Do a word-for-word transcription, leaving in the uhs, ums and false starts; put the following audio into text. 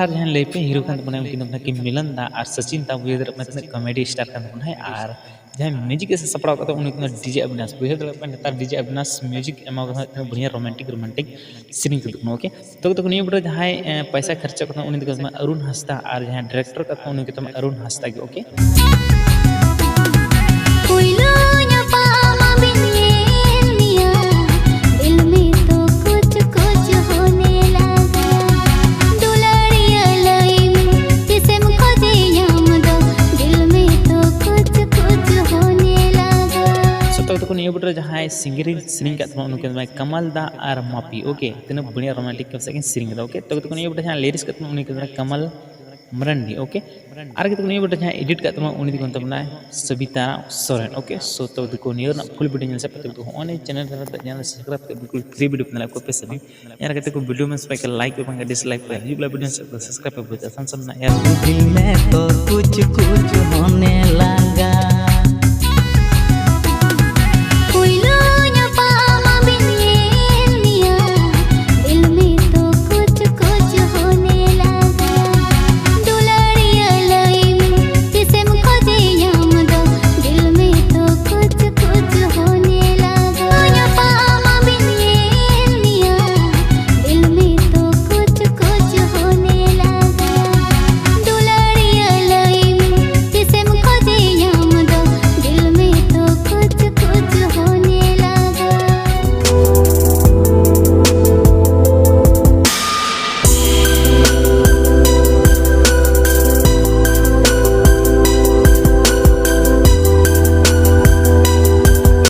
ᱟᱨ ᱡᱟᱦᱟᱸᱭ ᱞᱟᱹᱭ ᱯᱮ ᱦᱤᱨᱳ ᱠᱟᱱ ᱛᱟᱵᱚᱱᱟᱭ, ᱩᱱᱠᱤᱱ ᱫᱚ ᱠᱤ ᱢᱤᱞᱚᱱ ᱫᱟ ᱟᱨ ᱥᱚᱪᱤᱱ ᱫᱟ, ᱵᱩᱡᱷᱟᱹᱣ ᱫᱟᱲᱮᱭᱟᱜ ᱠᱟᱱᱟ ᱛᱤᱱᱟᱹᱜ ᱠᱚᱢᱮᱰᱤ ᱥᱴᱟᱨ ᱠᱟᱱ ᱛᱟᱵᱚᱱᱟᱭ᱾ ᱟᱨ ᱡᱟᱦᱟᱸᱭ ᱢᱤᱭᱩᱡᱤᱠ ᱮ ᱥᱟᱯᱲᱟᱣ ᱠᱟᱫᱟ ᱩᱱᱤ ᱠᱟᱱᱟ ᱰᱤᱡᱮ ᱚᱵᱤᱱᱟᱥ᱾ ᱵᱩᱡᱷᱟᱹᱣ ᱫᱟᱲᱮᱭᱟᱜ ᱠᱟᱱᱟ ᱱᱮᱛᱟᱨ ᱰᱤᱡᱮ ᱚᱵᱤᱱᱟᱥ ᱢᱤᱭᱩᱡᱤᱠ ᱮᱢᱟ ᱠᱟᱫᱟ ᱛᱤᱱᱟᱹᱜ ᱵᱟᱲᱤᱭᱟ ᱨᱳᱢᱟᱱᱴᱤᱠ ᱨᱳᱢᱟᱱᱴᱤᱠ ᱥᱮᱨᱮᱧ ᱛᱩᱫᱩᱜ ᱠᱟᱱᱟ᱾ ᱳᱠᱮ, ᱛᱚ ᱛᱚ ᱱᱤᱭᱟᱹ ᱵᱤᱰᱤᱭᱳ ᱨᱮ ᱡᱟᱦᱟᱸᱭ ᱮ, ᱯᱚᱭᱥᱟ ᱠᱷᱚᱨᱪᱟ ᱠᱟᱫᱟ ᱩᱱᱤ ᱫᱚ ᱠᱟᱱᱟ ᱚᱨᱩᱱ ᱦᱟᱸᱥᱫᱟ ᱟᱨ ᱡᱟᱦᱟᱸᱭ ᱰᱤᱨᱮᱠᱴᱚᱨ ᱠᱟᱫᱟ ᱩᱱᱤ ᱠᱟᱱᱟ ᱚᱨᱩᱱ ᱦᱟᱸᱥᱫᱟ ᱜᱮ᱾ ᱳᱠᱮ, ᱯᱩᱭᱞᱩ ᱧᱟᱯᱟᱢ ᱟᱢᱤᱧ ᱧᱮᱞ ᱢᱮᱭᱟ, ᱫᱤᱞ ᱢᱮ ᱛᱚ ᱠᱩᱪ ᱠᱩᱪ ᱦᱳᱱᱮ ᱞᱟᱜᱟ᱾ ᱫᱩᱞᱟᱹᱲᱤᱭᱟᱹ ᱞᱟᱹᱭ ᱢᱮ ᱛᱤᱥᱮᱢ ᱠᱷᱚᱡᱮ ᱧᱟᱢ ᱫᱚ, ᱫᱤᱞ ᱢᱮ ᱛᱚ ᱠᱩᱪ ᱠᱩᱪ ᱦᱳᱱᱮ ᱞᱟᱜᱟ᱾ ᱥᱚᱛᱚ ᱛᱚᱠᱚ ᱱᱤᱭᱟᱹ ᱵᱤᱰᱤᱭᱳ ᱨᱮ ᱡᱟᱦᱟᱸᱭ ᱥᱤᱝᱜᱟᱨᱤᱝ ᱥᱮᱨᱮᱧ ᱠᱟᱫ ᱛᱟᱵᱚᱱᱟ ᱩᱱᱤ ᱠᱟᱱᱟᱭ ᱠᱟᱢᱟᱞ ᱫᱟ ᱟᱨ ᱢᱟᱯᱤ᱾ ᱳᱠᱮ, ᱛᱤᱱᱟᱹᱜ ᱵᱟᱲᱤᱭᱟ ᱨᱳᱢᱟᱱᱴᱤᱠ ᱠᱟᱛᱮ ᱠᱤᱱ ᱥᱮᱨᱮᱧ ᱠᱟᱫᱟ᱾ ᱳᱠᱮ, ᱛᱚ ᱛᱚᱠᱚ ᱱᱤᱭᱟᱹ ᱵᱤᱰᱤᱭᱳ ᱨᱮ ᱡᱟᱦᱟᱸᱭ ᱞᱤᱨᱤᱠᱥ ᱠᱟᱫ ᱛᱟᱵᱚᱱᱟ ᱩᱱᱤ ᱠᱟᱱᱟᱭ ᱠᱟᱢᱟᱞ ᱢᱟᱨᱟᱱᱰᱤ᱾ ᱳᱠᱮ, ᱟᱨ ᱠᱟᱛᱮ ᱱᱤᱭᱟᱹ ᱵᱤᱰᱤᱭᱳ ᱡᱟᱦᱟᱸᱭ ᱮᱰᱤᱴ ᱠᱟᱫ ᱛᱟᱵᱚᱱᱟ ᱩᱱᱤ ᱫᱚ ᱠᱟᱱ ᱛᱟᱵᱚᱱᱟ ᱥᱚᱵᱤᱛᱟ ᱥᱚᱨᱮᱱ᱾ ᱳᱠᱮ, ᱥᱚ ᱛᱚ ᱛᱚᱠᱚ ᱱᱤᱭᱟᱹ ᱨᱮᱱᱟᱜ ᱯᱷᱩᱞ ᱵᱤᱰᱤᱭᱳ ᱧᱮᱞ ᱥᱟᱯᱮ ᱛᱚ ᱦᱚᱸᱜᱼᱚᱭ ᱱᱤᱭᱟᱹ ᱪᱮᱱᱮᱞ ᱨᱮ ᱪᱮᱱᱮᱞ ᱥᱟᱵᱥᱠᱨᱟᱭᱤᱵ ᱠᱟᱛᱮ ᱵᱤᱞᱠᱩᱞ ᱯᱷᱨᱤ ᱵᱤᱰᱤᱭᱳ ᱯᱮ ᱧᱮᱞᱟ ᱠᱚᱯᱮ ᱥᱟᱵᱤ᱾ ᱧᱮᱞ ᱠᱟᱛᱮ ᱠᱚ ᱵᱤᱰᱤᱭᱳ ᱢᱮ ᱥᱯᱟᱭ ᱠᱟ ᱞᱟᱭᱤᱠ ᱠᱚ ᱵᱟᱝ ᱰᱤᱥᱞᱟᱭᱤᱠ ᱯᱮ᱾ ᱦᱤᱡᱩᱜ ᱞᱟ ᱵᱤᱰᱤᱭᱳ ᱥᱟᱵ ᱥᱟᱵᱥᱠᱨᱟᱭᱤᱵ ᱯᱮ ᱵᱩᱡᱷᱟᱹᱣ ᱥᱟᱱ ᱥᱟᱱ ᱱᱟ ᱭᱟᱨ᱾ ᱫᱤᱞ ᱢᱮ ᱛᱚ ᱠᱩᱪ ᱠᱩᱪ ᱦᱳᱱᱮ